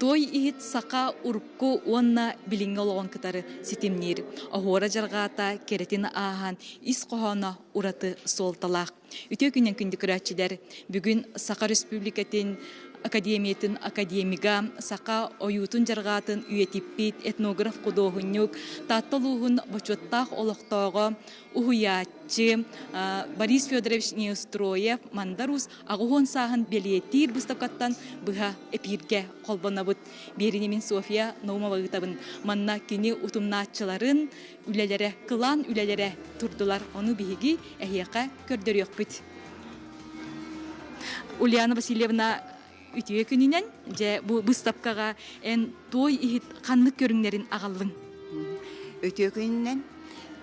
Туой иһит саха урукку уонна билиҥҥи олоҕун кытары ситимниир. Оһуора дьарҕаата кэрэтин ааһан ис хоһооно ураты суолталаах. Үтүө күнүнэн күндү көрөөччүлэр! Бүгүн Саха Республикатын Академиятын академига, саха ойуутун дьарҕаатын үйэтиппит этнограф-худуоһунньук, Таатта улууһун бочуоттаах олохтооҕо, уһуйааччы Борис Федорович Неустроев Мандар Уус 80 сааһын бэлиэтиир быыстапкаттан быһа эпииргэ холбонобут. Биэриини мин Софья Наумова ыытабын. Манна кини утумнааччыларын үлэлэрэ, кылаан үлэлэрэ турдулар. Ону биһиги эһиэхэ көрдөрүөхпүт. Ульяна Васильевна үтүө күнүнэн дьэ бу быыстапкаҕа эн туой иһит ханнык көрүҥнэрин аҕаллыҥ? Үтүө күнүнэн.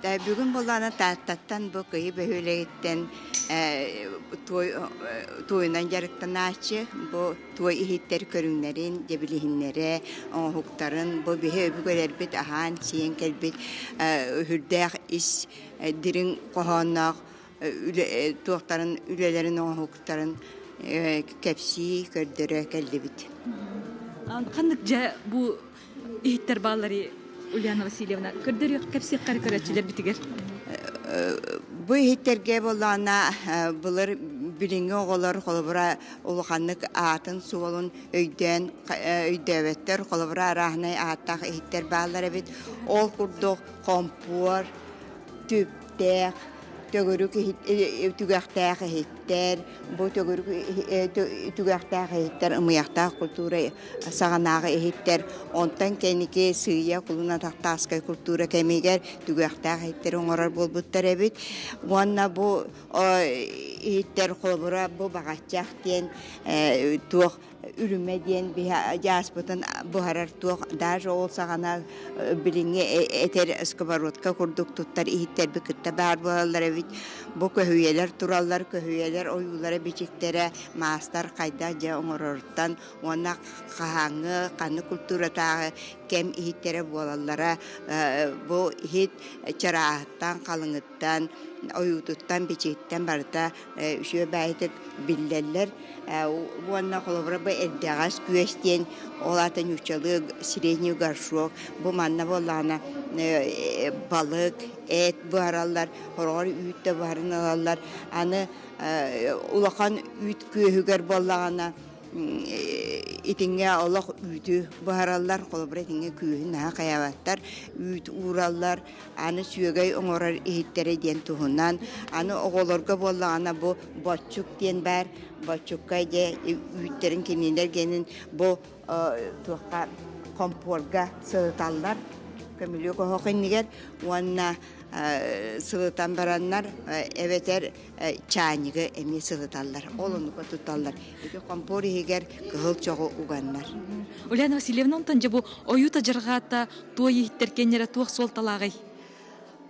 Бүгүн буоллаҕына Тааттаттан бу Кыйы бөһүөлэгиттэн туойунан дьарыктанааччы бу туой иһиттэр көрүҥнэрин, дьэбилиһиннэрэ, оҥоһуктарын бу биһи өбүгэлэрбит аһаан-сиэн кэлбит үрдээх ис дириҥ хоһоонноох туохтарын үлэлэрин оҥоһуктарын кэпсии көрдөрө кэллибит. Ханнык дьэ бу иһиттэр бааллары Ульяна Васильевна көрдөрүөх кэпсиэххэ көрөөччүлэрбитигэр. Бу иһиттэргэ буоллаҕына былыр билиҥҥи оҕолор холобура улаханнык аатын-суолун өйдөөн өйдөөбөттөр холобура арааһынай ааттаах иһиттэр бааллар эбит. Ол курдук хомпуор, түптээх, төгүрүк түгэхтээх иһиттэр, бу төгүрүк түгэхтээх иһиттэр ымыйахтаах культура саҕанааҕы иһиттэр, онтон кэнники сыыйа кулун атахтааскай культура кэмигэр түгэхтээх иһиттэри оҥорор буолбуттар эбит. Уонна бу иһиттэр холобура бу баҕаччах диэн туох үрүмэ диэн дьааспытын буһарар туох даже ол саҕана билиҥҥи этэр сковородка курдук туттар иһиттэрбит кытта баар буолаллар эбит. Бу көһүйэлэр тураллар, көһүйэлэр ойуулара бичиктэрэ маастар хайдах дьэ оҥороруттан уонна хаһааҥҥы ханнык культуратааҕы кэм иһиттэрэ буолаллара бу иһит чарааһыттан, халыҥыттан, ойуутуттан, бичигиттэн барыта үчүгэй баайытык биллэллэр. Уонна холобура бу эрдэҕэс күөс диэн ол аата нууччалыы средний горшок бу манна буоллаҕына балык, эт буһараллар, хороҕор үүт да буһарын ылаллар. Аны улахан үүт күөһүгэр буоллаҕына итиҥҥэ олох үүтү буһараллар, холобура итиҥҥэ күөһүн наһаа хайаабаттар, үүт уураллар, аны сүөгэй оҥорор иһиттэрэ диэн туһунан, аны оҕолорго буоллаҕына бу боччук диэн баар, боччукка дьэ үүттэрин кинилэр гэнин бу туохха хомпуорга сылыталлар көмүлүөк оһох иннигэр уонна сылытан бараннар эбэтэр чаанньыгы эмиэ сылыталлар ол оннука тутталлар ити хомпуор иһигэр кыһыл чоҕу уганнар. Ульяна Васильевна онтон дьэ бу ойуута дьарҕаата туой иһиттэр кэннэрэ туох суолталааҕый?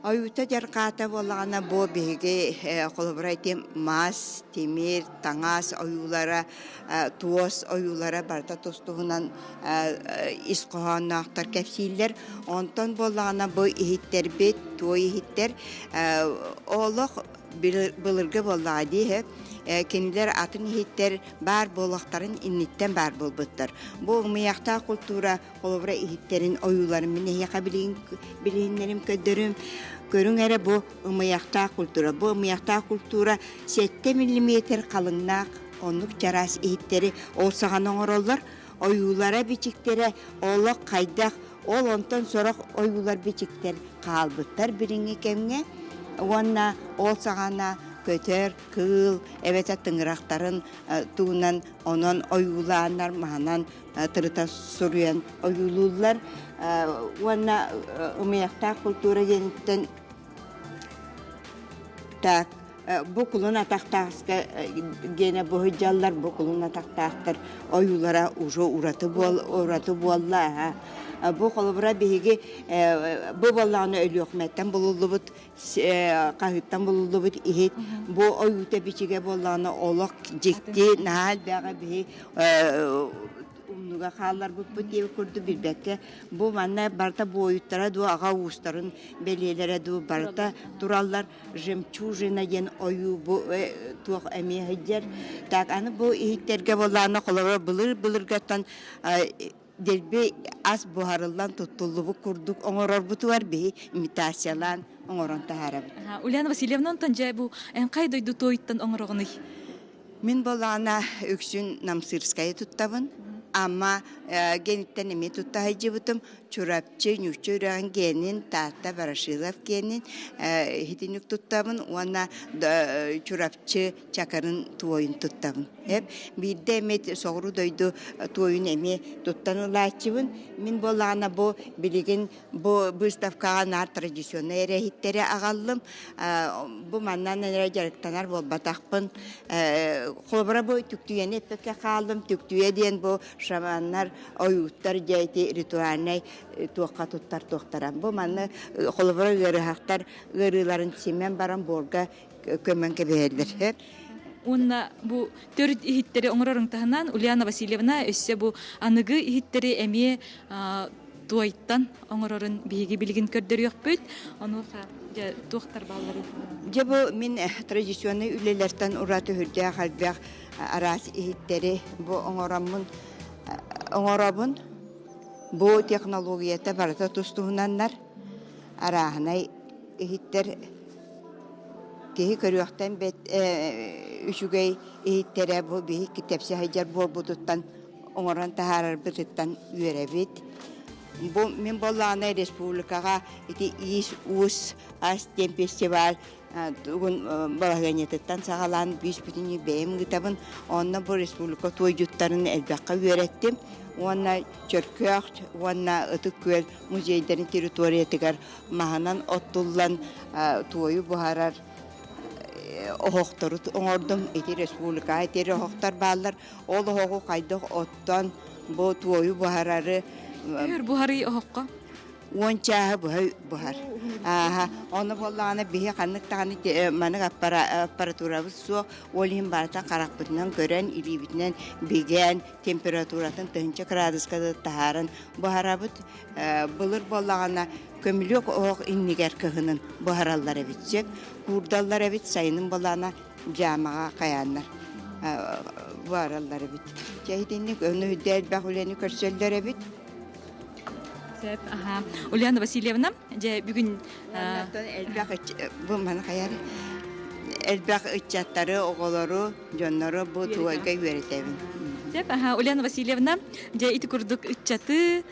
Ойуута дьарҕаата буоллаҕына бу биһиги холобура ити мас, тимир, таҥас ойуулара, туос ойуулара барыта тус-туһунан ис хоһоонноохтор кэпсииллэр. Онтон буоллаҕына бу иһиттэрбит, туой иһиттэр олох былыргы буоллаҕа дии кинилэр атын иһиттэр баар буолуохтарын инниттэн баар буолбуттар. Бу ымыйахтаах культура Холобура иһиттэрин ойууларын мин эһиэхэ билиһиннэрим көрдөрүм. Көрүҥ эрэ бу ымыйахтаах культура. Бу ымыйахтаах культура 7 миллиметр халыҥнаах оннук чараас иһиттэри ол саҕана оҥороллор. Ойуулара бичиктэрэ олох хайдах ол онтон сорох ойуулар бичиктэр хаалбыттар билиҥҥи кэмҥэ уонна ол саҕана көтөр, кыыл эбэтэр тыҥырахтарын туунан онон ойуулааннар маһынан тырыта суруйан ойуулууллар уонна ымыйахтаах культура диэниттэн так бу кулун атахтааска гиэнэ буһуйдьаллар бу кулун атахтаахтар ойуулара уже ураты буол ураты буолла бу холобура биһиги бу буоллаҕына Өлүөхүмэттэн булуллубут хаһыыттан булуллубут иһит бу ойуута бичигэ буоллаҕына олох дьикти наһаа элбэҕи биһи умнуга хаалларбыппыт диэбит курдук билбэккэ бу манна барыта буойуттара дуу аҕа уустарын бэлиэлэрэ дуу барыта тураллар жемчужина диэн ойуу бу туох эмиэ сылдьар так аны бу иһиттэргэ буоллаҕына холобура былыр былыргаттан. Дэлби ас буһарыллан туттуллубут курдук оҥорорбутугар биһи имитациялаан оҥорон таһаарабыт. Ульяна Васильевна, онтон дьэ бу эҥхай дойду туойуттан оҥороҕунуй? Мин буоллаҕына үксүн Намсырскайы туттабын. Амма гениттэн эмиэ тутта сылдьыбытым. Чурапчы, Ньучча үрэҕин генин, Таатта Ворошилов генин итинник туттабын уонна Чурапчы Чакырын туойун туттабын. Биирдэ эмит соҕуруу дойду туойун эмиэ туттан ылааччыбын. Мин буоллаҕына бу билигин бу выставкаҕа наар традиционнай эрэ иһиттэри аҕаллым. Бу манан эрэ дьарыктанар буолбатахпын. Холобура бу түктүйэни эппэккэ хааллым. Түктүйэ диэн бу шаманнар, ойууттар дьэ ити ритуальнай туохха туттар туохтара. Бу манна холобура ыарыһахтар ыарыыларын симэн баран буорга көмөн кэбиһэллэр. Уонна бу төрүт иһиттэри оҥороруҥ таһынан Ульяна Васильевна өссө бу аныгы иһиттэри эмиэ туойтан оҥорорун биһиги билигин көрдөрүөхпүт. Онуоха дьэ туохтар баалларый? Дьэ бу мин традиционнай үлэлэртэн ураты үрдээх элбэх араас иһиттэри бу оҥороммун оҥоробун. Бу технологията барыта тус-туһунаннар арааһынай иһиттэр Киһи көрүөхтэн бэт үчүгэй иһиттэрэ бу биһикки тэпсэ сылдьар буолбутуттан оҥорон таһаарарбытыттан үөрэбит. Бу мин буоллаҕына республикаҕа ити иис-уус ас диэн фестиваль тугун балаһыанньатыттан саҕалаан бүүс-бүтүннүү бэйэм ыытабын. Онно бу республика туойдьуттарын элбэххэ үөрэттим уонна Чөркөөх уонна Ытык Күөл музейдарын территориятыгар маһынан оттуллан туойу буһарар оһохтору оҥордум. Ити республикаҕа итири оһохтор бааллар. Ол оһоҕу хайдах оттон бу туойу буһарары Өр буһарый оһоххо? 10 чааһы быһа буһар. Ааһа, ону буоллаҕына биһи ханнык даҕаны маннык аппаратурабыт суох, ол иһин барытын харахпытынан көрөн, илиибитинэн бигээн, температуратын 1000 кыраадыска таһааран буһарабыт. Былыр буоллаҕына көмүлүөк оһох иннигэр кыһынын буһараллар эбит сөп. Куурдаллар эбит, сайынын буоллаҕына дьаамаҕа хайааннар буһараллар эбит. Дьэ итинник ону үрдэ элбэх үлэни көрсөллөр эбит. Сөп, аха. Ульяна Васильевна, дьэ бүгүн элбэх бу маны хайар элбэх ыччаттары, оҕолору, дьоннору бу туойга үөрэтэбин. Сөп, аха. Ульяна Васильевна, дьэ ити курдук ыччаты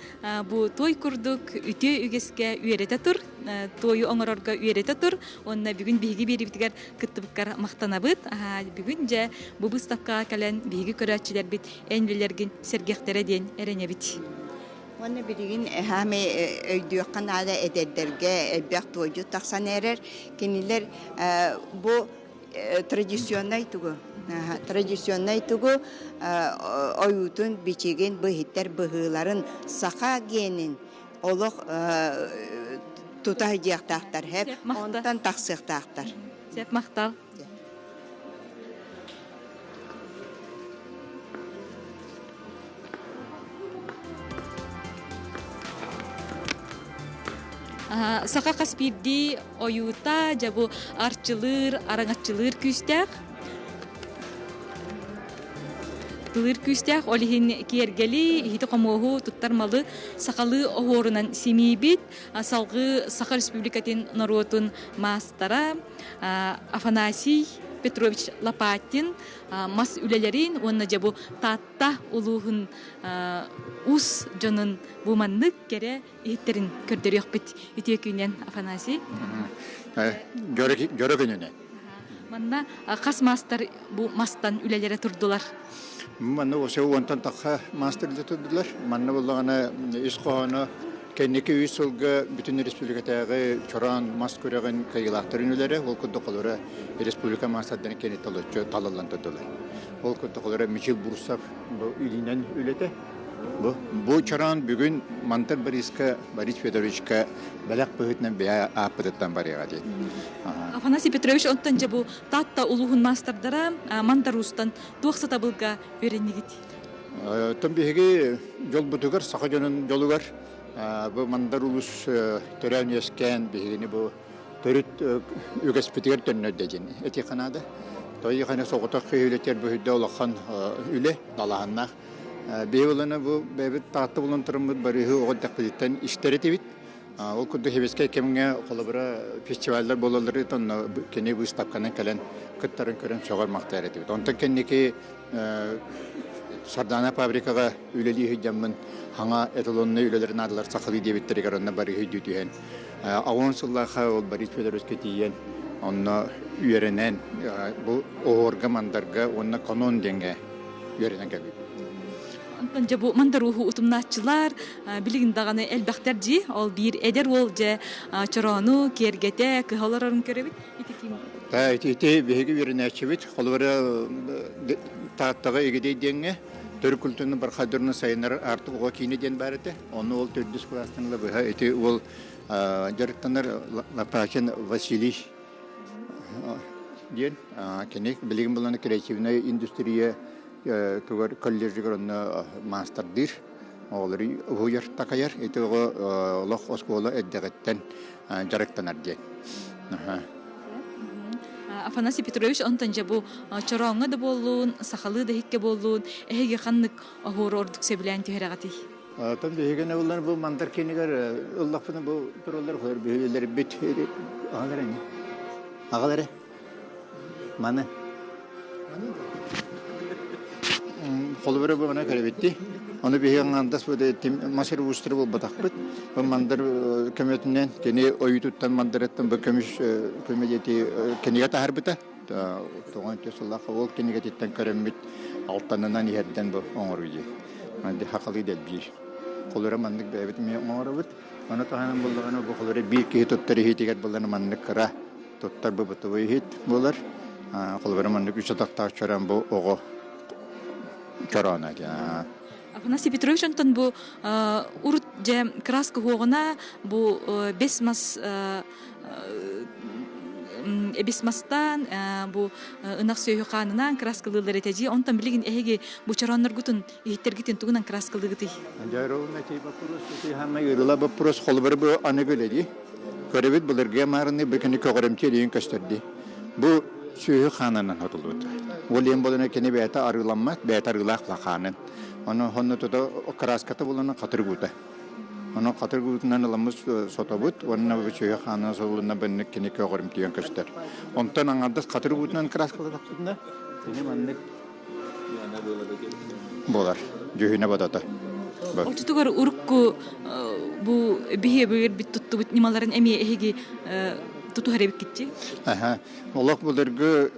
бу туой курдук үтүө үгэскэ үөрэтэ тур, туойу оҥорорго үөрэтэ тур. Уонна бүгүн биһиги биэриибитигэр кыттыбыккар махтанабыт. Бүгүн дьэ бу быыстапкаҕа кэлэн биһиги көрөөччүлэрбит эн үлэлэргин сэргиэхтэрэ диэн эрэнэбит. Уонна билигин хаамай өйдүөххэ наада эдэрдэргэ элбэх туойдьут тахсан эрэр. Кинилэр бу традиционнай тугу традиционнай тугу ойуутун, бичигин, быһиттэр быһыыларын, саха генин олох тута сылдьыахтаахтар, онтон тахсыахтаахтар. Сөп махтал. Саха хас биирдии ойуута дьэ бу арчылыыр, араҥаччылыыр күүстээх. Тылыыр күүстээх, ол иһин киэргэли, иһити-хомуоһу туттар малы сахалыы оһуорунан симиибит. Салгыы Саха Республикатын норуотун маастара Афанасий Петрович Лопатин мас үлэлэрин уонна дьэ бу Таатта улууһун уус дьонун бу маннык кэрэ иһиттэрин көрдөрүөхпүт. Үтүө күнүнэн, Афанасий. Дьоро күнүнэн. Манна хас маастар бу мастан үлэлэрэ турдулар? Манна осы уонтан тахха маастар үлэ турдулар. Манна буллаҕына ис хоһооно кэнники үс сылга бүтүн республикатааҕы чороон мас күрэҕин кыайыылаахтарын үлэлэрэ, ол курдук олоро республика маастардарын кэнниттэн толоччу талыллан турдулар. Ол курдук олоро Мичил Бурсов бу илиинэн үлэтэ. Бу, бу чороон бүгүн Мантар Бориска Борис Федоровичка бэлэх быһыытынан бэйэ ааппытыттан барыаҕа диэн. Афанасий Петрович, онтон дьэ бу Таатта улууһун маастардара Мандар-Уустан туох сатабылга үөрэннигит? Оттон биһиги дьолбутугар, саха дьонун дьолугар бу Мандар Улус төрөөн үөскээн биһигини бу төрүт үгэспитигэр төннөрдө диэн этиэххэ наада. Тойхана соҕотох киһи үлэтигэр бу үрдэ улахан үлэ, далааһыннаах. Биһи бу бэйэбит Таатта булан тураммыт барыһы оҕо эрдэхпититтэн истэр этибит. Ол курдук сэбиэскэй кэмҥэ холобура фестиваллар буолаллар онно кини быыстапканан кэлэн кыттарын көрөн сөҕөр-махтайар этибит. Онтон кэнники Сардаана фабрикаҕа үлэлии сылдьаммын хаҥа эталоннай үлэлэр наадалар сахалыы диэбиттэригэр онно барыһы өйдүү түһэн аҕыс сыллаахха ол Борис Федоровичка тиийэн онно үөрэнэн бу оһуорга мандарга уонна канон диэҥҥэ үөрэнэн кэлбиппит. Онтон дьэ бу мандар ууһу утумнааччылар билигин даҕаны элбэхтэр дии. Ол биир эдэр уол дьэ чороону киэргэтэ кыһа олорорун көрөбүт. Ити ким? Ити биһиги үөрэнээччибит. Холобура Тааттаҕа Игидэй диэҥҥэ төрүт культураны бархайдырны сайыннарар аартык оҕо киинэ диэн баар этэ. Онно ол төрдүс кылаастан ыла быһа ити уол дьарыктанар Лопатин Василий диэн кини билигин булан креативнай индустрия тугар колледжыгар онно маастардыыр оҕолору уһуйар такайар ити оҕо олох оскуола эрдэҕиттэн дьарыктанар диэн. Афанасий Петрович онтон дьэ бу чорооҥҥо да буоллун, сахалыы да иһиккэ буоллун, эһиги ханнык оһуору ордук сөбүлээн түһэрэҕитий? Оттон биһигини ыллар бу мандар кинигэр ыллахпына бу тураллар хойор биһилэрбит аҕалар ини. Аҕалар маны. Холобура бу мана көрөбүтти. Ону биһиги аңандас бу масыр уустары булбатахпыт. Бу мандар көмөтүнэн кини ойутуттан мандарыттан бу көмүс көмөдети кинигэ таһарбыта. Тоҕон сыллаах ол кинигэтиттэн көрөммүт алтанынан иһэрдэн бу оҥоруу дии. Хахалыы дэлбиир. Холура маннык бэйэбит эмиэ оҥоробут. Ону таһынан буллаҕына бу холура биир киһи туттар иһитигэр буллана маннык кыра туттар быбытыбы иһит буолар. Холобура маннык үс атахтаах чорон бу оҕо чороона. Афанасий Петрович онтон бу урут дьэ краска уһуоҕуна бу бэс мас эбис мастаан бу ынах сүөһү хаанынан краскалыыллар этэ дии. Онтон билигин эһиги бу чороонноргутун иһиттэргитин тугунан краскалыыгытый? Дьайровна ити вопрос ити хамма ыырыла вопрос холобура бу аныгы үлэди. Көрөбүт былыргы маарыны бу кини көҕөрөмтү илиин көстөрдү. Бу сүөһү хаанынан сотуллубут. Ол иһин болуна кини бэйэтэ арыыламмат, бэйэтэ арыылаах лахаанын. Ону хонно тута краската булана хатыргута. Онон хатыргытынан ыламмыт сотобут уонна сүөһү хаанынан сотулунна быннык кини көҕөрүмтүйэн көстөр. Онтон аҥардас хатыргытынан краскалатахпытына кини маннык буолар дьүһүнэ бодото. Оччотугар урукку бу биһиэ бит туттубут ньымаларын эмиэ эһиги тутуһар эбиккитчи? Аха. Олох былыргы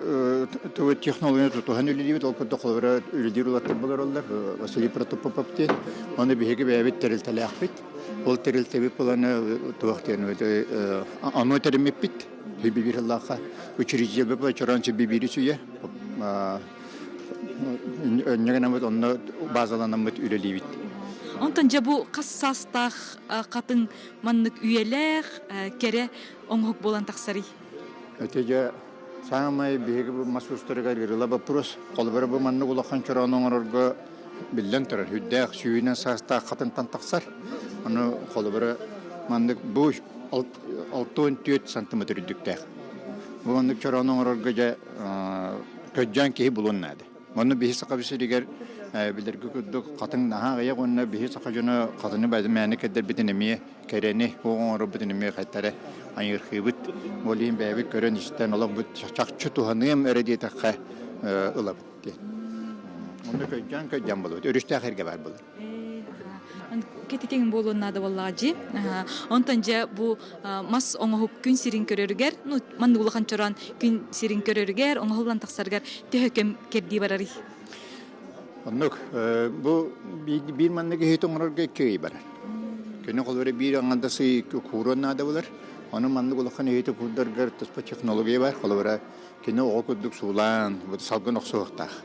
тугу технологияны тутуһан үлэлиибит, ол курдук холобура үлэлиир улаттар олороллор. Василий Протопопов диэн. Ону биһиги бэйэбит тэрилтэлээхпит. Ол тэрилтэбит буланы туох диэн ону тэриммиппит. Бибир сыллаахха учреждение чорончу бибири сүе. Өнньөгөнөмүт онно базаланаммыт үлэлиибит. Онтон дьэ бу хас саастаах хатыҥ маннык үйэлээх кэрэ оҥоһук буолан тахсарый? Ити дьэ саамай биһиги бу мас устарыгар ыарыла боппуруос. Холобура бу маннык улахан чороон оҥорорго биллэн турар үрдээх сүүһүнэн саастаах хатынтан тахсар. Ону холобура маннык бу 64 сантиметр үрдүктээх. Бу маннык чороон оҥорорго дьэ көдьөөн киһи булуон наада. Онно биһи саха сиригэр билэргэ курдук хатыҥ наһаа аҕыйах уонна биһи саха дьоно хатыны мээнэ кэрдэрбитин эмиэ кэрэни оҥоробутун эмиэ хайтара айырхыыбыт. Ол иһин бэйэбит көрөн-истэн олохпут чахчы туһаныам эрэ диэтэххэ ылабыт диэн. Онно көйдөөн-көйдөөн буолабыт. Өрүстээх эргэ баар буолар. Кэтитиҥ буолуон наада буоллаҕа дии. Онтон дьэ бу мас оҥоһук күн сирин көрөрүгэр, ну маннык улахан чороон күн сирин көрөрүгэр, оҥоһуллан тахсарыгар төһө кэм кэрдии барарый? Оннук. Бу биир маннык иһит оҥорорго икки ый барар. Кини холобура биир аҥардас ый кууруон наада буолар. Ону маннык улахан иһити куурдаргар туспа технология бар. Холобура кини оҕо курдук суулаан, салгын охсуохтаах.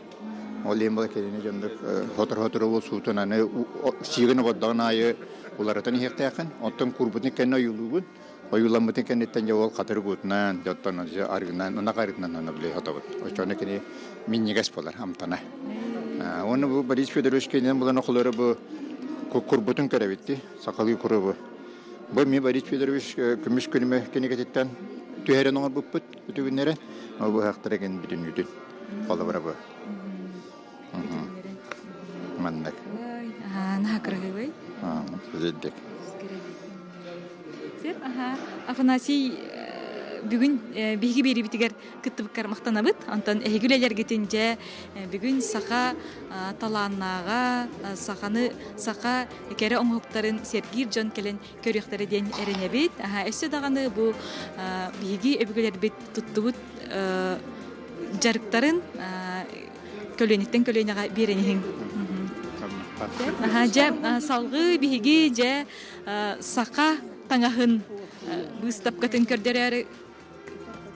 Ол иһин була кинини дьоннук сотору-сотору ол суутун аны сиигин обордоҕун аайы уларытан иһиэхтээххин. Оттон куурбутун кэннэ ойуулуубун. Ойууламмытын кэнниттэн дьэ ол хатырык уутунан, дьоттон арыгынан, ынах арыытынан аны били хотобут. Оччоҕуна кини минньигэс буолар амтана. Уонна бу Борис Федорович кининэн булан охолору бу курбутун көрөбүт дии, сахалыы курубу. Бу эмиэ Борис Федорович көмүс күнүмэ кинигэтиттэн түһэрэн оҥорбуппут үтүгүннэрэ. Ол быһахтара кин бүтүннүүтүн холобура бу. Маннык. Наһаа кыраһыыбай. Үчүгэйдик. Сеп, аха. Афанасий бүгүн биһиги биэриибитигэр кыттыбыккар махтанабыт. Онтон эһиги үлэлэргитин дьэ бүгүн саха талааннааҕа, саханы саха кэрэ оҥоһуктарын сэргиир дьон кэлэн көрүөхтэрэ диэн эрэнэбит. Өссө даҕаны бу биһиги өбүгэлэрбит туттубут дьарыктарын көлүөнэттэн көлүөнэҕэ биэрэн иһиҥ. Дьэ, салгыы биһиги дьэ саха таҥаһын быыстапкатын көрдөрөөрү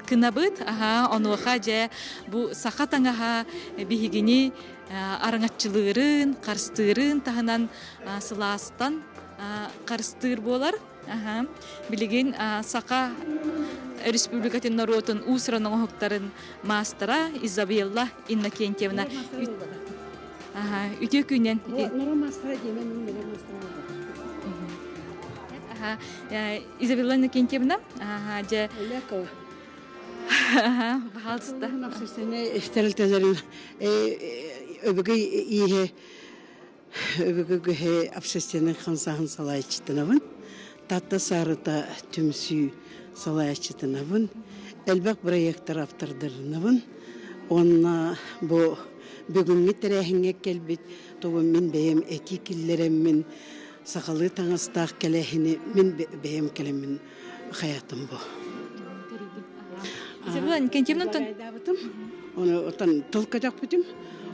кынабыт. Аһаа, онуоха дьэ бу саха таҥаһа биһигини араҥаччылыырын, харыстыырын таһынан сылаастан харыстыыр буолар. Аһаа. Билигин Саха Республикатын норуотун уус-уран оҥоһуктарын маастара Изабелла Иннокентьевна Аһаа, үтүө күнүнэн. Аһаа, Изабелла Иннокентьевна, аһаа, дьэ Аһаа, баһаалыста. Тэрилтэлэрин өбүгэ ииһэ Өбүгэ общественнай хамсааһын салайааччытынабын. Таатта Саарыта түмсүү салайааччытынабын. Элбэх проектар автордарынабын. Уонна бу бүгүҥҥү тэрээһиҥҥэ кэлбит тугу мин бэйэм этии киллэрэммин, сахалыы таҥастаах кэлээһини мин бэйэм кэлэммин хайаатым бу. Изабелла Никентьевна Оны отон тыл көтөхпүтүм.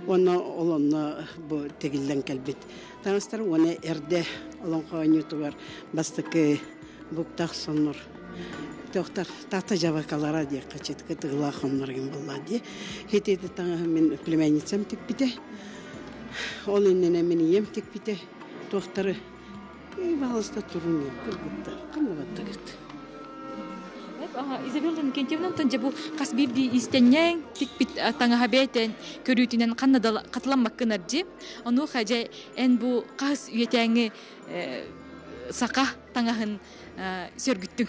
Уонна ол онно бу тигиллэн кэлбит таҥастар уонна эрдэ олоҥхо оонньуутугар бастакы буктах соннор тохтар тата жабакалара диэххэ чытка тыылаах хонноргин булла дии. Хитити таҥаһы мин племянницам тикпитэ. Ол иннинэ мин ийэм тикпитэ. Туохтары Пожалуйста, турун кыргыттар, ханна баттагыт? Изабелла Иннокентьевна, онтон дьэ бу хас биирдии иистэнньэҥ тикпит таҥаһа бэйэтин көрүүтүнэн ханна да хатыламмаккынар дии. Онуоха дьэ эн бу хаһыс үйэтээҥи саха таҥаһын сөргүттүҥ?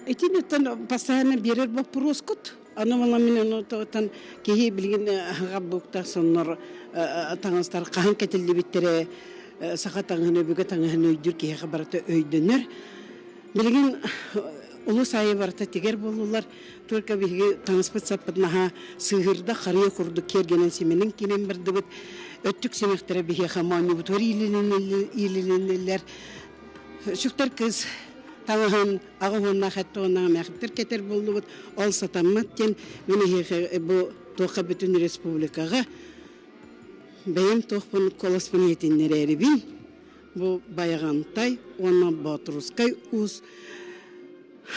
Итини оттон постоянно биэрэр боппуруоскут. Аны мана мин ону тоҕуттан киһи билигин аһаҕа буктах соннор таҥастар хаһан кэтиллибиттэрэ саха таҥаһын өбүгэ таҥаһын өйдүүр киһиэхэ барыта өйдөнөр. Билигин улус аайы барыта тигэр буоллулар. Только биһиги таҥаспыт саппыт наһаа сыыһырда харыйа курдук киэргэнэн симэнэн киирэн бардыбыт. Өттүк симэхтэрэ биһиэхэ моонньубутугар иилинэллэр. Сүктэр кыыс таҥаһын аҕа уоннаах эттэ уоннаах эмээхиттэр кэтэр буоллубут. Ол сатаммат диэн мин эһиэхэ бу туохха бүтүн республикаҕа бэйэм туохпун куоласпын иһитиннэрээрибин. Бу Байаҕантай уонна Боотурускай уус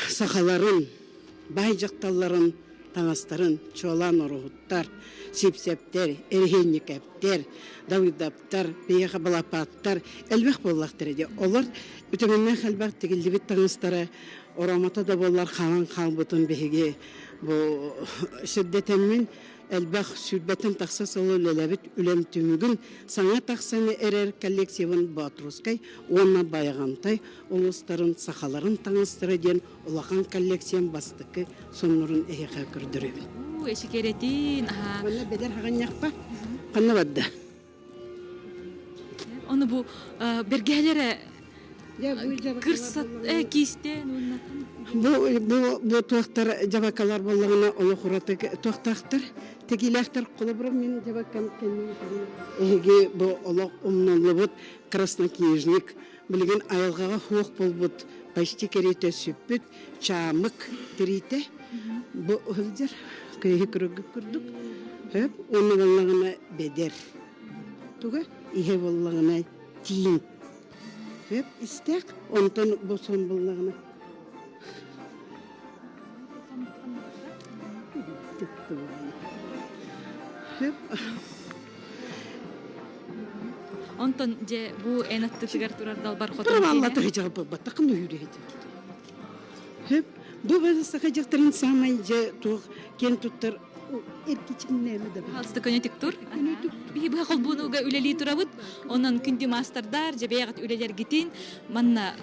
сахаларын, баай дьахталларын таҥастарын чуолаан ороһуттар, сипсэптэр, эрэһиэнньикэптэр, Давыдовтар, биһиэхэ Балапааттар элбэх буоллахтара дии. Олор үтүмэннээх элбэх тигиллибит таҥастара оромото да буоллар хаалан хаалбытын биһиги бу сирдэтэммин элбэх сүүрбэттэн тахса сыл үлэлээбит үлэм түмүгүн саҥа тахсан эрэр коллективын Боотурускай уонна Байаҕантай улуустарын сахаларын таҥастара диэн улахан коллекциям бастакы соннорун эһиэхэ көрдөрөбүн. Уу, эчикэрэтин, аһаа. Манна бэдэр хаганньахпа ханна барда? Ону бу бэргэһэлэрэ кырсат киистэн уонна Бу бу бу туохтар дьабакалар буоллаҕына олох ураты туохтаахтар тигилээхтэр холобура мин дьабакам эһиги бу олох умнуллубут краснокнижник Билигин айылҕаҕа суох буолбут почти кэриэтэ сүппүт чаамык тириитэ бу сылдьар кыыһы көрөргүт курдук сөп уонна буоллаҕына бэдэр туга иһэ буоллаҕына тииҥ сөп истээх онтон бу сон буоллаҕына сөп Онтон дьэ бу эн аттытыгар турар далбар хотун Турамалла тыһыдьаҕа баттакын үһүрүһэ Бу саха дьахтарын саамай дьэ туох киэн туттар эргичиҥнээмэ да Хаалыста көнөтүк тур. Биһи быһа холбуунууга үлэлии турабыт. Онон күндү маастардар, дьэ бэйэҕит үлэлэргитин манна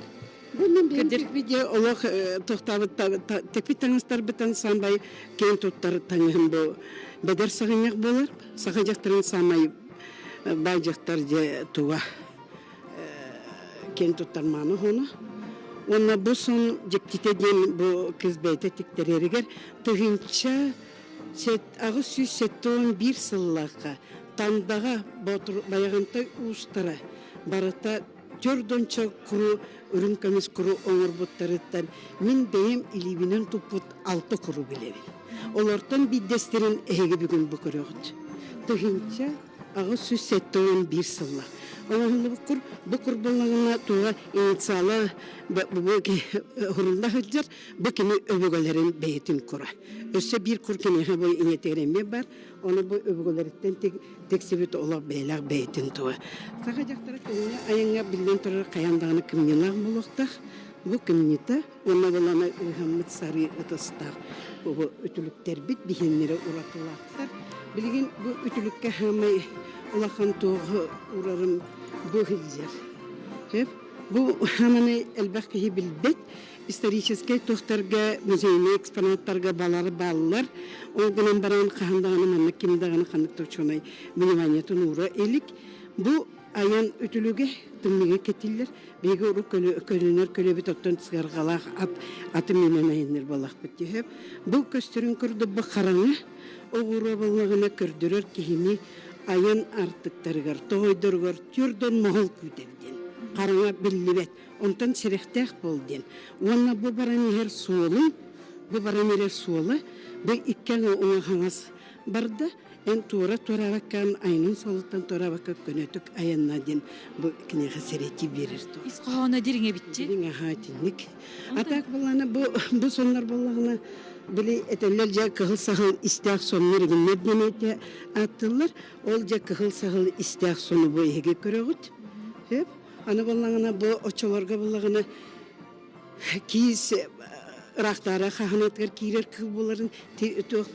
Көрдөр видео олох тохтаабыт тэпит таҥастарбытын саамай киэн туттар таҥаһым бу бэдэр саҕынньах буолар. Саха дьахтарын саамай. Баай дьахтар дьэ туга киэн туттар мааны хоно. Уонна бу сон дьиктитэ диэн бу кыз бэйэтэ тиктэрэригэр 1871 сыллаахха Тандаҕа Боотур Байаҕантай уустара барыта төрдөнчө куру үрүҥ көмүс куру оҥорбуттарыттан мин бэйэм илиибинэн туппут алта куру билэбин. Олортон биирдэстэрин эһиги бүгүн бу көрөҕүт. 1871 сыллаах. Оҥоһуллубут кур бу кур буоллаҕына туга инициала хурулла сылдьар, бу кини өбүгэлэрин бэйэтин кура. Өссө биир кур киниэхэ бу ийэтигэр эмиэ бар. Ону бу өбүгэлэриттэн тиксибит олох бэйэлээх бэйэтин туга. Саха дьахтара кыһыҥҥы айаҥҥа биллэн турар хайаан даҕаны кымньыылаах буолуохтаах. Бу кымньыта уонна былана ыыһаммыт сарыы ытыстаах бу үтүлүктэрбит биһиэннэрэ уратылаахтар. Билигин бу үтүлүккэ хаамай улахан туоҕу урарым бу сылдьар. Бу хааманы элбэх киһи билбэт. Историческай туохтарга, музейнай экспонаттарга балар бааллар. Ол гынан баран хаһан даҕаны маннык ким даҕаны ханнык да учуонай вниманиетын уура илик. Бу айан үтүлүгэ тымныыга кэтиллэр. Биһиги урут көлүнэр көлөбүт оттон сыарҕалаах ат аты миинэн айанныр буоллахпыт түһэ. Бу көстөрүн курдук бу хараҥа оҕуруо буоллаҕына көрдөрөр киһини айан артыктарыгар, тоҕойдоругар түрдөн моһол күүтэр диэн. Хараҥа биллибэт. Онтон сэрэхтээх буол диэн. Уонна бу баран иһэр суолун, бу баран эрэр суола, бу икки уҥа-хаҥас барда, эн туора туораабаккаан айанын суолуттан туораабакка көнөтүк айанна диэн бу киниэхэ сэрэтии биэрэр туох. Ис хоһооно дириҥ эбитчи. Дириҥ аһаа итинник. А так буоллаҕына бу бу соннор буоллаҕына били этэллэр дьэ кыһыл саһыл истээх соннор игиннэр диэн этэ ааттыыллар. Ол дьэ кыһыл саһыл истээх сону бу эһиги көрөҕүт. Сөп. Аны буоллаҕына бу оччолорго буоллаҕына киис ыраахтаары хаһанатыгар киирэр кыыл буоларын туох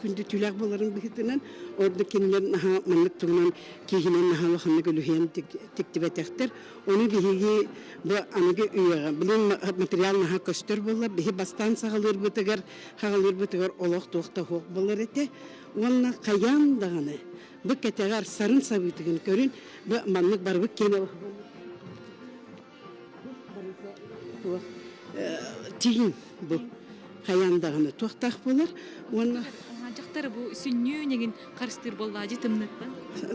күндү түүлээх буоларын быһыытынан ордук кинилэр наһаа маннык туһунан кииһинэн наһаа улаханнык үлүһүйэн тиктибэтэхтэр. Ону биһиги бу аныгы үйэҕэ билин материал наһаа көстөр буолла. Биһи бастаан саҕалыырбытыгар хаҕалыырбытыгар олох туох да суох буолар этэ. Уонна хайаан даҕаны бу кэтэҕэр сарын сабыытыгын көрүн бу маннык барыбыт киэнэ туох тииҥ бу хайаан даҕаны туохтаах буолар уонна дьахтар бу сүнньүн эҥин харыстыыр буоллаа дьи тымныттан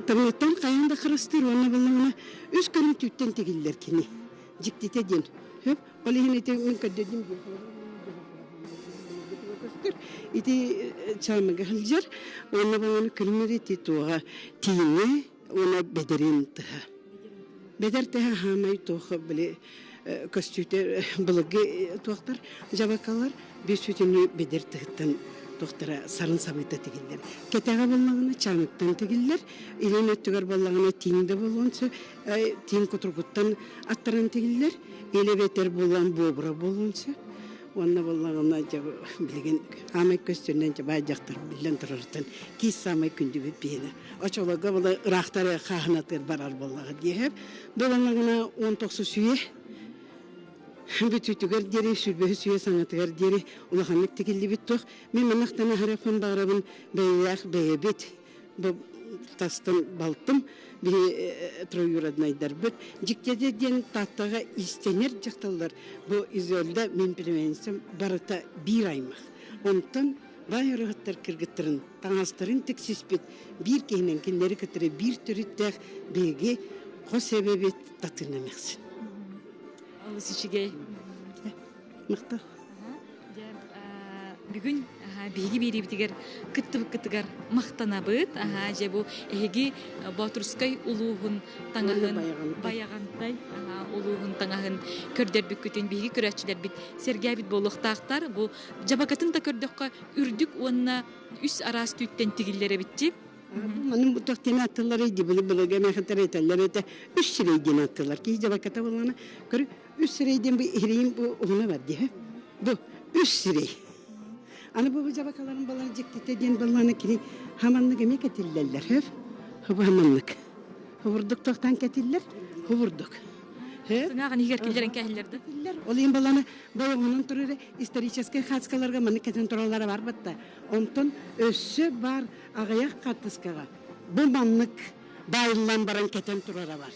тымныттан хайаан да харыстыыр уонна буллаҕына үс көрүҥ түүттэн тигиллэр кини дьиктитэ диэн хөп Ол иһин ити мин көрдөдүм көстөр. Ити чаамыга сылдьар уонна бу күлүмүр ити туоҕа тииҥэ уонна бэдэрин тыһа. Бэдэр тыһа хаамай туох били көстүүтэ былыргы туохтар дьабакалар биир сүтүнү бэдэр тыһыттан туохтара сарын сабыыта тигиллэр. Кэтэҕэ буоллаҕына чаамыктан тигиллэр, илин өттүгэр буоллаҕына тииҥ да буолуон сөп, тииҥ кутургуттан аттаран тигиллэр, Илэбэтэр буолан буобура буолуон сөп. Уонна буоллаҕына дьэ билигин аамай көстөрүнэн дьэ баай дьахтар биллэн турарыттан киис саамай күндүбүт биһиэнэ. Очолорго была ыраахтары хааһынатыгар барар буоллаҕа диэһэр. Буоллаҕына он тохсус үйэ бүтүүтүгэр диэри, сүүрбэһис үйэ саҥатыгар диэри улаханнык тигиллибит туох. Мин маннахтан аһарыахпын баҕарабын бэйэлээх бэйэбит Бу тастан балтым, биһи троюроднайдарбыт. Дьиктиэтэ диэн Тааттаҕа иистэнэр дьахталлар бу Изольда мин племянницам барыта биир аймах. Онтон баай ырыһыттар кыргыттарын таҥастарын тиксиспит биир киһинэн кинилэри кытары биир төрүттээх биһиги хос эбэбит Татыына эмээхсин. Олус үчүгэй. Махтал. Бүгүн биһиги биэриибитигэр кыттыбыккытыгар махтанабыт. Дьэ бу эһиги Боотурскай улууһун таҥаһын Байаҕантай улууһун таҥаһын көрдөрбүккүтүн биһиги көрөөччүлэрбит сэргээбит буолуохтаахтар. Бу дьабакатын да көрдөххө үрдүк уонна үс араас түүттэн тигиллэр эбитчи. Манын бу туох диэн ааттыыллар дии былыргы эмээхиттэр этэллэр этэ үс сирэй диэн ааттыыллар. Киһи дьабаката буоллаҕына көрү Үс сирэй диэн бу иһириим бу уһуна бар дии. Бу үс сирэй. Аны бу дьабакаларын балар дьиктитэ диэн баллааны кини хаманнык эмиэ кэтиллэллэр. Хөп. Хубу хаманнык. Хубурдук тохтан кэтиллэр. Хубурдук. Сыҥааҕын иһигэр киллэрэн кээһиллэр да? Ол иһин баллааны бойоҕунан турар историческай хаацкаларга маннык кэтэн тураллара бар батта. Онтон өссө бар аҕыйах хаттыскаҕа бу маннык. баайыллан баран кэтэн турара бар.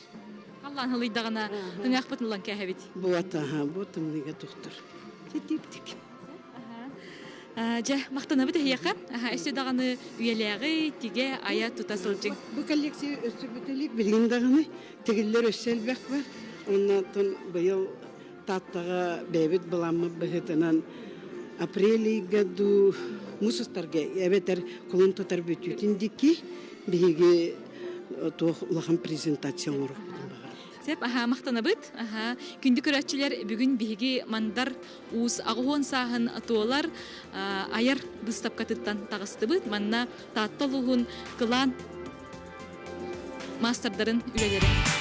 Халлаан ылыйдаҕына ыҥаахпытын ылан кээһэбит. Буот, аха, бу тымныыга тохтор. Типтик. Дьэ, махтанабыт эһиэхэ. Өссө даҕаны үйэлээҕи тигэ, айа тута сылдьыҥ. Бу коллекция өссө бүтэлик билигин даҕаны тигиллэр өссө элбэх бар. Оннотон быйыл Тааттаҕа бэйэбит былааммыт быһыытынан апрель ыйга дуу муус устарга эбэтэр кулун тутар бүтүүтүн диэки биһиги туох улахан презентация оҥоруохпутун баҕарабыт. Сөп, аһаа, махтанабыт. Аһаа, күндү көрөөччүлэр, бүгүн биһиги Мандар Уус аҕыһуон сааһын туолар айар быыстапкатыттан таҕыстыбыт. Манна Таатта улууһун кылаан маастардарын үлэлэрэ.